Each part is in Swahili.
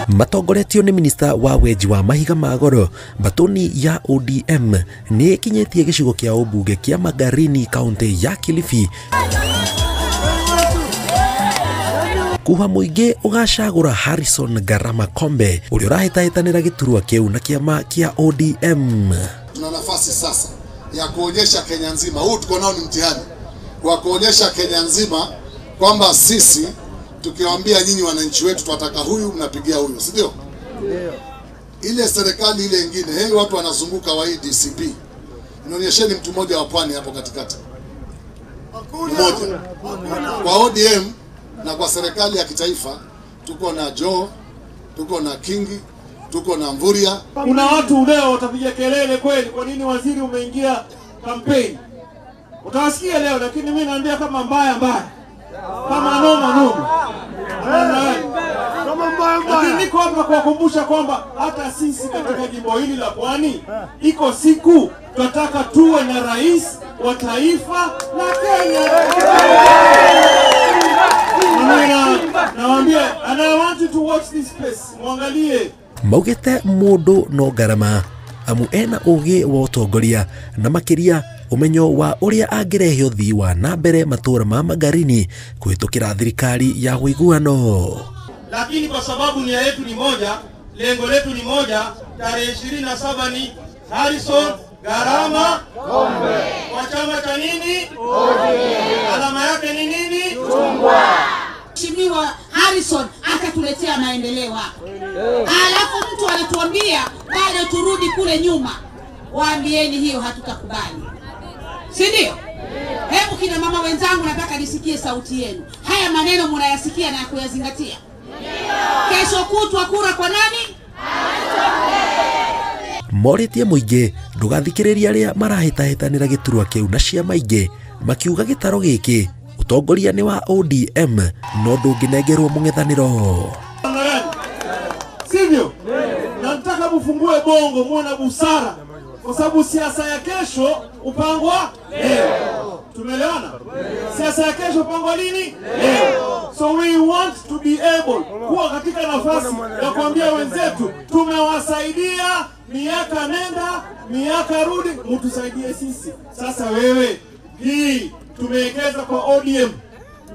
Matongoretio nĩ minista wa wenji wa mahiga ma goro mbatoni ya ODM nĩ ĩkinyĩtie gĩcigo kĩa ũmbunge kĩa Magarini kaunti ya Kilifi kuha mũingĩ ũgacagũra Harrison Garama Kombe ũrĩa ũrahĩtahĩtanĩra gĩturwa kĩu na kĩama kĩa ODM. Tuna nafasi sasa ya kuonyesha Kenya nzima, huu tuko nao ni mtihani wa kuonyesha Kenya nzima kwamba sisi tukiwaambia nyinyi wananchi wetu tunataka huyu, mnapigia huyu, si ndio? Ndio. Ile serikali ile nyingine, hey, watu wanazunguka wa DCP. Nionyesheni mtu mmoja wa pwani hapo katikati. Mmoja. Kwa ODM na kwa serikali ya kitaifa tuko na Joe, tuko na Kingi, tuko na Mvurya. Kuna watu leo watapiga kelele kweli, kwa nini waziri umeingia campaign? Utawasikia leo, lakini mimi naambia kama mbaya mbaya, kama noma noma, kama mbaya mbaya. Lakini niko hapa kuwakumbusha kwamba hata sisi katika jimbo hili la Pwani iko siku tunataka tuwe na rais wa taifa la Kenya. Nawaambia, and I want you to watch this space. Muangalie. Maugite mundu no ngarama amu ena ugi wa utongoria na makiria umenyo wa uria angirehe uthii wa na mbere matura ma Magarini kuhitukira thirikari ya uiguano. Lakini kwa sababu nia yetu ni moja, lengo letu ni moja, tarehe 27 ni Harrison Garama Kombe. Kwa chama cha nini? ODM. Alama yake ni nini? Chungwa. Mheshimiwa Harrison akatuletea maendeleo hapa. Alafu mtu anatuambia bado turudi kule nyuma. Waambieni hiyo hatutakubali. Si ndio? Hebu kina mama wenzangu, nataka nisikie sauti yenu. Haya maneno mnayasikia na kuyazingatia? Kesho kutwa kura kwa nani? Moritie muingi ndugathikiriria aria marahĩtahĩtanĩra gĩturwa kĩu na ciama ingĩ makiuga gĩtaro gĩkĩ utongoria ni wa ODM no ndũngĩnengerwo mũng'ethanĩro. Sivyo? Nataka mfungue bongo, muwe na busara, kwa sababu siasa ya kesho upangwa leo. Tumeelewana? Siasa ya kesho upangwa lini? Leo. So we want to be able kuwa katika nafasi ya kuambia wenzetu tumewasaidia miaka nenda miaka rudi, mtusaidie sisi. Sasa wewe, hii tumewekeza kwa ODM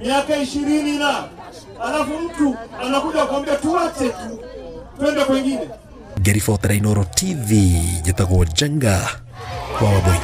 miaka 20 na alafu mtu anakuja kuambia tuache tu twende kwingine. Ngĩribotera Inooro TV, njĩtagwo Njenga wa Wambui.